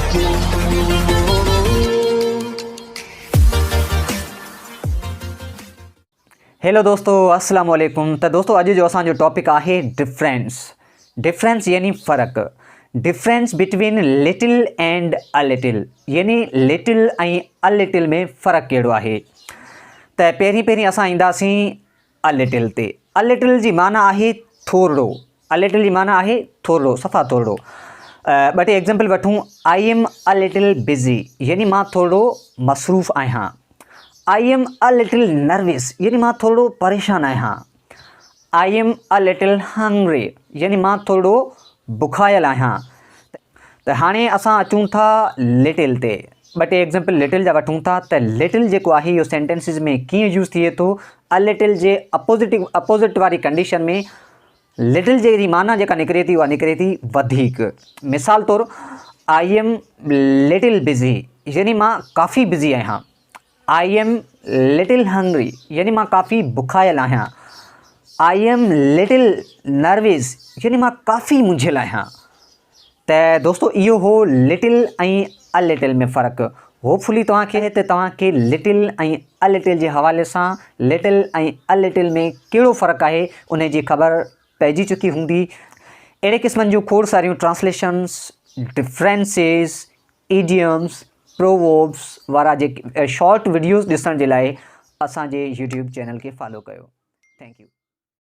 Hello دوستو السلام عليڪم ته دوستو اڄ جو اسان جو ٽاپڪ آهي ڊفرنس ڊفرنس يعني فرق difference between little and a little يعني لٽل ۽ ا لٽل ۾ فرق ڪهڙو آهي ته پهرين پهرين اسان اينداسين ا لٽل تي ا لٽل جي معنيٰ آهي ٿورڙو ا لٽل جي معنيٰ آهي ٿورڙو صفا ٿورڙو ٻه ٽي ايگزامپل وٺون I am a little busy يعني مان ٿورڙو مصروف آهيان I am a little nervous يعني مان ٿورڙو پريشان آهيان. I am a little hungry يعني مان ٿورڙو بکايل آهيان. ته هاڻي اسان اچون ٿا لٽل تي. ٻه ٽي ايگزامپل لٽل جا وٺون ٿا ته لٽل جيڪو آهي اهو سينٽينسز ۾ ڪيئن يوز ٿئي ٿو. ا لٽل جي اپوزٽ اپوزٽ واري ڪنڊيشن ۾ لٽل جي معنيٰ جيڪا نڪري ٿي اها نڪري ٿي وڌيڪ. مثال طور I am little بزي يعني مان ڪافي بزي آهيان. I am little هنگري يعني مان ڪافي بکايل آهيان. I am little nervous يعني مان ڪافي منجهيل آهيان. ته دوستو اهو هو لٽل ۽ ا لٽل ۾ فرق. هوپ فلي توهان کي ته توهان کي لٽل ۽ ا لٽل جي حوالي سان لٽل ۽ ا لٽل ۾ ڪهڙو فرق آهي انهي جي خبر پئجي چڪي هوندي. اهڙي قسمن جون کوڙ ساريون ٽرانسليشنس، ڊفرينسز، ايڊيمز، پرووربس وارا جيڪي شارٽ وڊيوز ڏسڻ جي لاء اسان جي يوٽيوب چينل کي فالو ڪيو. Thank you.